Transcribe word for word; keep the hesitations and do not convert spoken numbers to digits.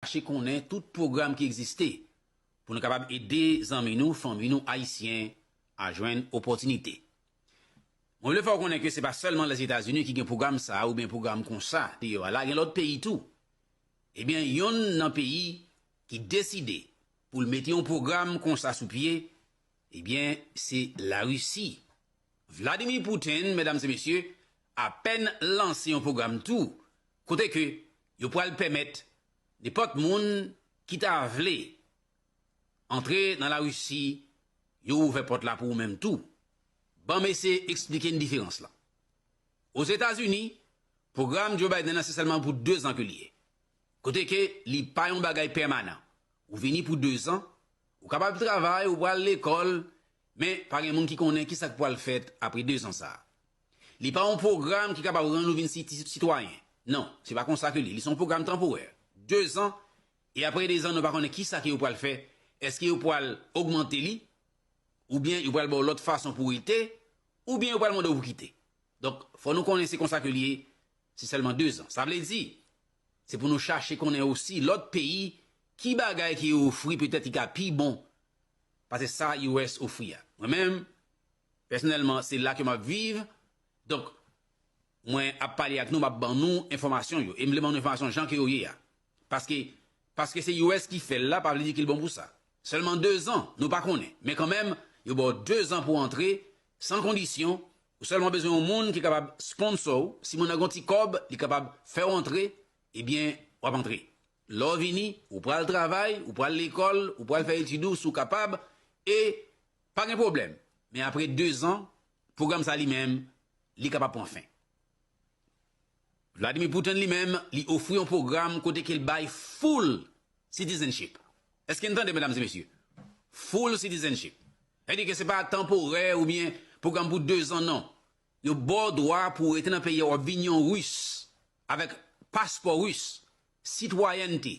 Chache konnen tout pwogram ki egziste pou nou kapab ede zanmi nou, fanmi nou ayisyen a jwenn opòtinite. Mwen vle fè w konnen ke se pa sèlman Lèzetazini ki gen pwogram sa a oubyen pwogram konsa deyò a. La gen lòt peyi tou. Ebyen, yonn nan peyi ki deside pou l mete yon pwogram konsa sou pye, ebyen, se Larisi. Vladimir Putin, medam e mesye, apèn lanse yon pwogram tou, kote ke yo pral pèmèt nenpòt moun ki ta vle antre nan Larisi, yo ouvè pòt la pou ou menm tou. Ban m eseye eksplike n diferans lan. Ozetazini, pwogram Joe Biden nan se sèlman pou dezan ke li ye. Kote ke li pa yon bagay pèmanan. Ou vini pou dezan, ou kapab travay, ou pral lekòl, men pa gen moun ki konnen kisa k pral fèt apre dezan sa a. Li pa yon pwogram ki kapab rann ou vin siti-, sitwayen. Non, se pa konsa ke li ye. Li se yon pwogram tanporè. Dezan, e apre dezan, nou pa konnen kisa ke yo pral fè. Èske yo pral ogmante li? Oubyen yo pral ba w lòt fason pou w rete? Oubyen yo pral mande w pou kite? Donk, fò nou konnen se konsa ke li ye, se sèlman dezan. Sa vle di, se pou nou chache konnen osi lòt peyi ki bagay ki yo ofri petèt ki ka pi bon pase sa U S ofri a. Mwen menm, pèsonèlman, se la ke m ap viv. Donk, mwen ap pale ak nou, m ap ban nou enfòmasyon yo. E m vle ban nou enfòmasyon jan ke yo ye a. Paske, paske se U S ki fè l la, pa vle di ke l bon pou sa. Sèlman dezan, nou pa konnen. Men kanmenm, yo ba w dezan pou w antre, san kondisyon, ou sèlman bezwen yon moun ki kapab sponsor w. Si moun nan gen yon ti kòb, li kapab fè w antre, ebyen, w ap antre. Lè w vini, ou pral travay, ou pral lekòl, ou pral fè etid ou, si w kapab, e pa gen pwoblèm. Men apre dezan, pwogram sa li menm, li kapab pran fen. Vladimir Putin li menm, li ofri yon pwogram kote ke l bay full citizenship. Èske n tande, medam e mesye? Full citizenship. Sa vle di ke se pa tanporè oubyen pwogram pou dezan, non. Yo ba w dwa pou w rete nan peyi a, w ap vin yon Ris, avèk paspò Ris, sitwayènte,